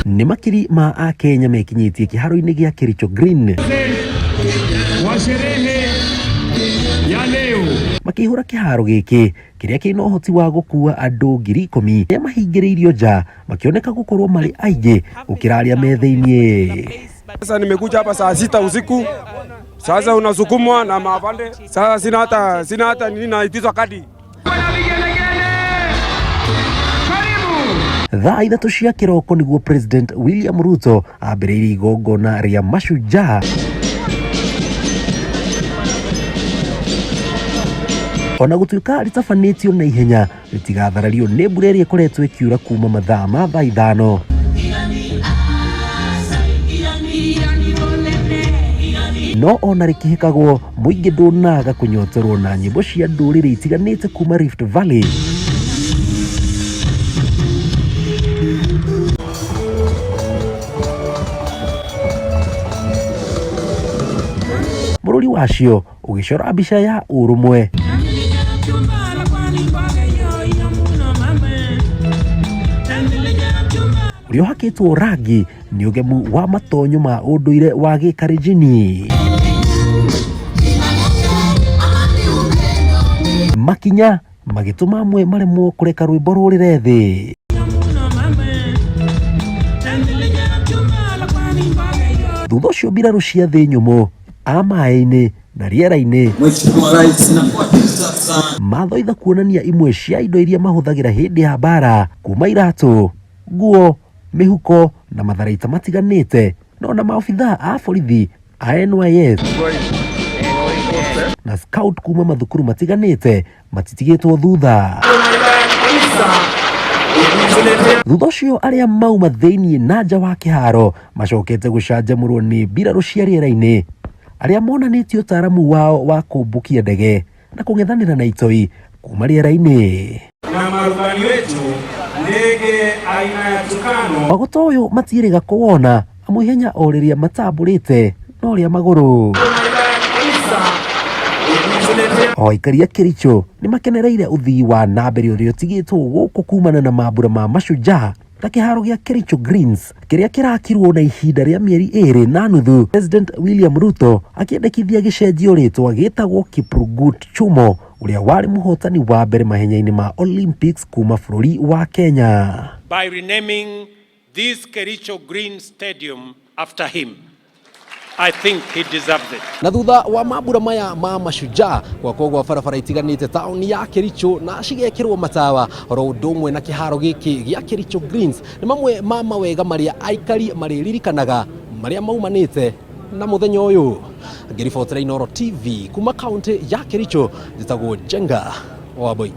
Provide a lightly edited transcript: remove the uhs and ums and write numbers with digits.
Nĩ makiri ma Akenya mekinyĩtie kĩharo-inĩ gĩa Kericho Green wa sherehe ya leo. Makĩihũra kĩharo gĩkĩ kĩrĩa kĩna ũhoti wa gũkuua andũ 10,000, arĩa mahingĩrĩirio nja makĩoneka gũkorwo marĩ aingĩ gũkĩra arĩa me thĩiniĩ. Sasa nimekuja hapa saa 6 usiku, sasa unasukumwa na maafande. Sasa sina hata nini, naitizwa kadi. Thaa 3 cia kĩroko nĩguo President William Ruto ambĩrĩirie igongona rĩa Mashujaa. Ona gũtuĩka rĩtabanĩtio na ihenya rĩtigatharario nĩ mbura ĩrĩa ĩkoretwo ĩkiura kuma mathaa ma thaa 5. No ona rĩkĩhĩkagwo, mũingĩ ndũnaga kũnyotorwo na nyĩmbo cia ndũrĩrĩ itiganĩte kuma Rift Valley. Mũrũri wacio ũgĩcora mbica ya ũrũmwe. Ũrĩa ũhakĩtwo rangi nĩ ũgemu wa matonyo ma ũndũire wa gĩkarenjini. Makinya magĩtũma amwe maremwo kũreka rwĩmbo rũrĩre thĩ. Thutha ũcio mbirarũ cia thĩ nyũmũ, a maĩ-inĩ na rĩera-inĩ Mheshimiwa Rais, nakuapisha sana. Mathoitha kuonania imwe cia indo iria mahũthagĩra hĩndĩ ya mbara, kuma iratũ, nguo, mĩhuko na matharaita matiganĩte, no na maobithaa a borithi a NYS na scout kuma mathukuru matiganĩte matitigĩtwo thutha. Thutha ũcio arĩa mauma thĩiniĩ na nja wa kĩharo macokete gũcanjamũrwo nĩ mbirarũ cia rĩera-inĩ, arĩa monanĩtie ũtaaramu wao wa kũmbũkia ndege na kũng'ethanĩra na itoi kuma rĩera-inĩ. Na marubani wetu ndege aina ya Tucano. Mwagũta ũyũ matiĩrĩga kũwona amu ihenya o rĩrĩa matambũrĩte no rĩa magũrũ. O aikari a Kericho nĩ makenereire ũthii wa na mbere ũrĩa ũtigĩtwo gũkũ kumana na mambura ma Mashujaa na kĩharo gĩa Kericho Greens kĩrĩa kĩrakirwo na ihinda rĩa mĩeri 2.5, President William Ruto akĩendekithia gĩcenjio rĩtwa gĩtagwo Kiprugut Chumo, ũrĩa warĩ mũhotani wa mbere mahenya-inĩ ma Olympics kuma bũrũri wa Kenya. By renaming this Kericho Green Stadium after him. I think he deserves it. Na thutha wa mambura maya ma Mashujaa gwakwo gwa barabara itiganĩte taũni ya Kericho na cigekĩrwo matawa oro ũndũ ũmwe na kĩharo gĩkĩ gĩa Kericho Greens nĩ mamwe ma mawega marĩa aikari marĩririkanaga marĩa maumanĩte na mũthenya ũyũ. Ngĩribotera Inooro TV kuma kaũntĩ ya Kericho, njĩtagwo Njenga Wambui.